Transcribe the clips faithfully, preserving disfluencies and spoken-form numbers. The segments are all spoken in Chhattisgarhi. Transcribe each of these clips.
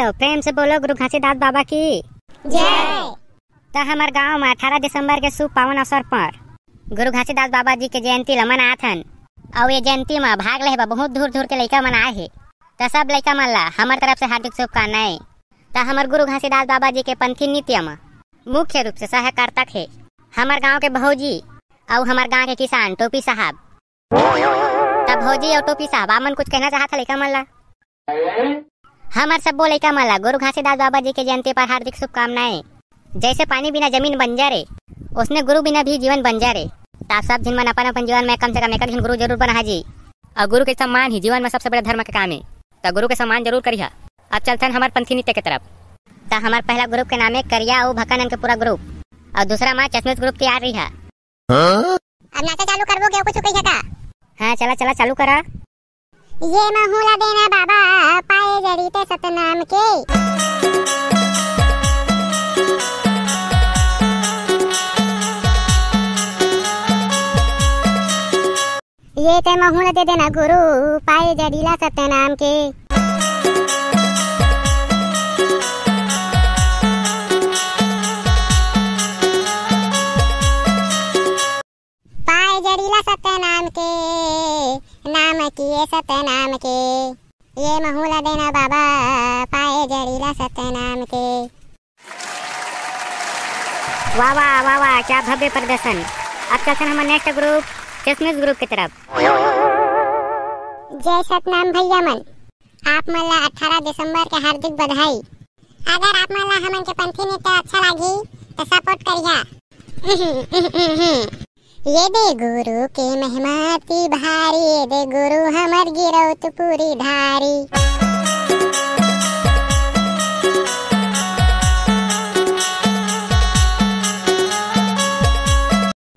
तो प्रेम से बोलो गुरु घासीदास बाबा की जय। त हमर गांव म अठारह दिसंबर के शुभ पावन अवसर पर गुरु घासीदास बाबा जी के जयंती ल मनात हन। अउ ये जयंती म भाग लेहे बर बहुत दूर दूर के लइका मन आए हे। त सब लइका मन ला हमर तरफ से हार्दिक शुभकामनाएं। त हमर गुरु घासीदास बाबा जी के पंथी नृत्य म मुख्य रूप से सहायकर्ता हे हमर गांव के भौजी अउ हमर गांव के किसान टोपी साहब। त भौजी अउ टोपी साहब, आप मन कुछ कहना चाहत ह लइका मन ला? हमर सब्बो लइका मन ला गुरु घासीदास बाबा जी के जयंती पर हार्दिक शुभकामनाएं। जैसे पानी बिना जमीन बंजर ए, उसने गुरु बिना भी जीवन बंजर ए। त आप सब झिन मन अपन अपन जीवन में कम से कम एक झिन गुरु जरूर बना जी। अउ गुरु के सम्मान ही जीवन में सबसे बड़े धर्म के काम ए। त गुरु के सम्मान जरूर करिहा। अब चलथन हमर पंथी नृत्य के तरफ। त हमर पहला ग्रुप के नाम हे करिया अउ भक्कानंद के पूरा ग्रुप, अउ दूसरा मा चश्मेश ग्रुप तैयार रहिहा। अब नाचा चालू करबो के कुछ कहिया का? हाँ, चला, चला, चालू करा। ये महूला देना बाबा, पाए जड़ी ते सतनाम के। ये ते महूला दे देना गुरु, पाए जड़ी ला सतनाम के। पाए जड़ी ला सतनाम के, नाम किए सतनाम के। ये महूला देना बाबा, पाए जड़ी ला सतनाम के। वाह, वाह, वाह, वाह, क्या भव्य प्रदर्शन। अब चलथन हमर नेक्स्ट ग्रुप, चश्मेश ग्रुप के तरफ। जय सतनाम भैया मन, आप मन ला अठारह दिसंबर के हार्दिक बधाई। अगर आप मन ला हमन के पंथी नृत्य अच्छा लागही, त सपोर्ट करिहा। ये दे गुरु के महिमा अति भारी, ये दे गुरु हमर गिरौत पूरी धारी।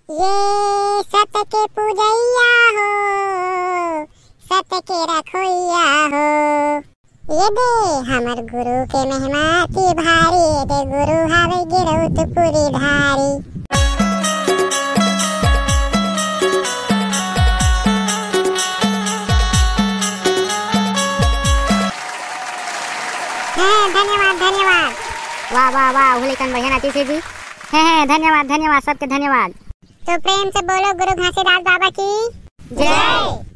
ये सत के पूजैया हो, सत के रखोइया हो। ये दे हमर गुरु के महिमा अति भारी, ये दे गुरु हावे गिरौत पूरी धारी। हैं, धन्यवाद, धन्यवाद। वाह, वाह, वाह, उहू लइकन बढ़िया नाचिस हे जी। हैं, हैं, धन्यवाद, धन्यवाद, सबके धन्यवाद। तो प्रेम से बोलो गुरु घासीदास बाबा की जय।